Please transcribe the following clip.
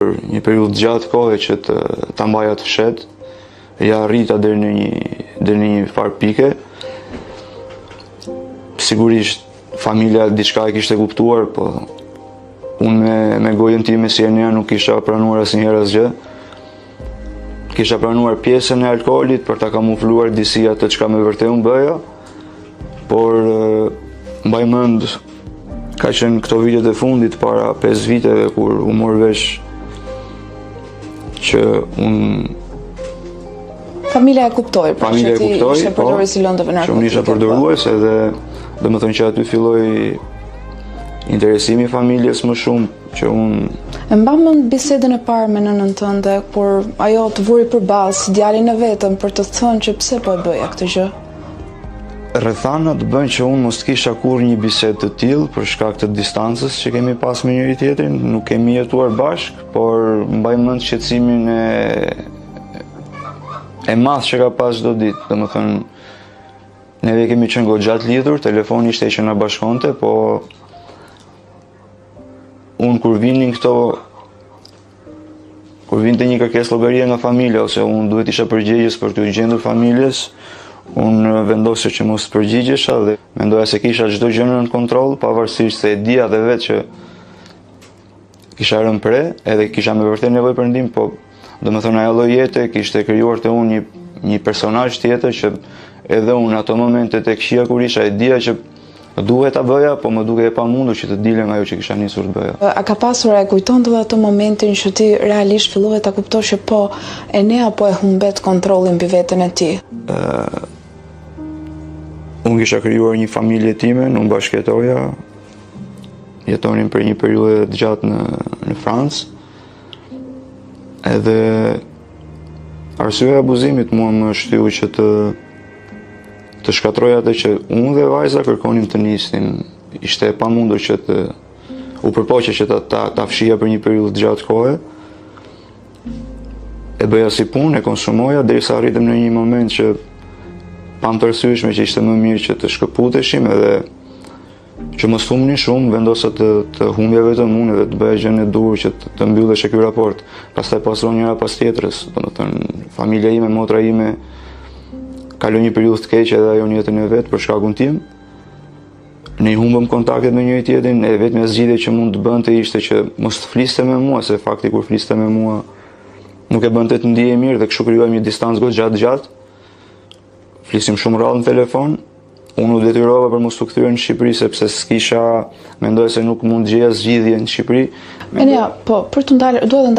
për një periudhë të gjatë kohe që të ta mbaja të fshehtë. Ia arrita deri në një deri në një farë pike. Sigurisht familja diçka e kishte kuptuar, po unë me me gojën time si Enea nuk kisha pranuar asnjëherë asgjë. Kisha pranuar pjesën e alkoolit për ta kamufluar disi atë çka me vërtet unë bëja. Por mbaj mend ka qenë këto vitet e fundit para 5 viteve kur u mor vesh që unë Familja e kuptoi, pra Familja që ti ishe po, përdorues i lëndëve narkotike. Që unë isha po. përdorues edhe domethënë që aty filloi interesimi i familjes më shumë që unë E mban mend bisedën e parë me nënën tënde kur ajo të vuri përballë si djalin e vetëm për të thënë që pse po e bëja këtë gjë? Rrethanat bënë që unë mos të kisha kurrë një bisedë të tillë për shkak të distancës që kemi pas me njëri tjetrin, nuk kemi jetuar bashkë, por mbaj mend shqetësimin e e madh që ka pas çdo ditë, domethënë neve kemi qenë goxha të lidhur, telefoni ishte që na bashkonte, po unë kur vinin këto Kur vinte një kërkesë llogarie nga familja ose unë duhet isha përgjegjës për t'iu gjendur familjes, unë vendosja që mos të përgjigjesha dhe mendoja se kisha çdo gjë nën kontroll, pavarësisht se e dija dhe vetë që kisha rënë pre, edhe kisha me vërtet nevojë për ndihmë, po domethënë ajo lloj jete kishte krijuar te unë një një personazh tjetër që edhe unë ato momentet e këqija kur isha e dija që Duhet ta bëja, po më dukej e pamundur që të dilja nga ajo që kisha nisur të bëja. A ka pasur, a e kujton dot atë momentin që ti realisht fillove ta kuptosh që po, Enea po e humbet kontrollin mbi veten e tij? Ë Unë kisha krijuar një familje timen, unë bashkëjetoja, jetonim për një periudhë të gjatë në në Francë. Edhe arsyeja e abuzimit mua më shtyu që të të shkatërroj atë që unë dhe vajza kërkonim të nisnim. Ishte e pamundur që të u përpoqa që ta ta, ta fshija për një periudhë të gjatë kohe. E bëja si punë, e konsumoja derisa arritëm në një moment që pamë të arsyeshme që ishte më mirë që të shkëputeshim edhe Që mos humbnin shumë, vendosa të, të humbja vetëm unë dhe të bëja gjënë e duhur që të, të mbylleshe ky raport. Pastaj pasuan njëra pas tjetrës, domethënë familja ime, motra ime kaloi një periudhë të keqe edhe ajo në jetën e vet për shkakun tim. Ne i humbëm kontaktet me njëri tjetrin, e vetmja zgjidhje që mund të bënte ishte që mos të fliste me mua, se fakti kur fliste me mua nuk e bënte të ndihej mirë dhe kështu krijuam një distancë goxha të gjatë. Flisim shumë rrallë në telefon. Unë u detyrova për mos t'u kthyer në Shqipëri sepse s'kisha, mendoja se nuk mund të gjeja zgjidhje në Shqipëri. Enea, po, për të ndalur, dua të.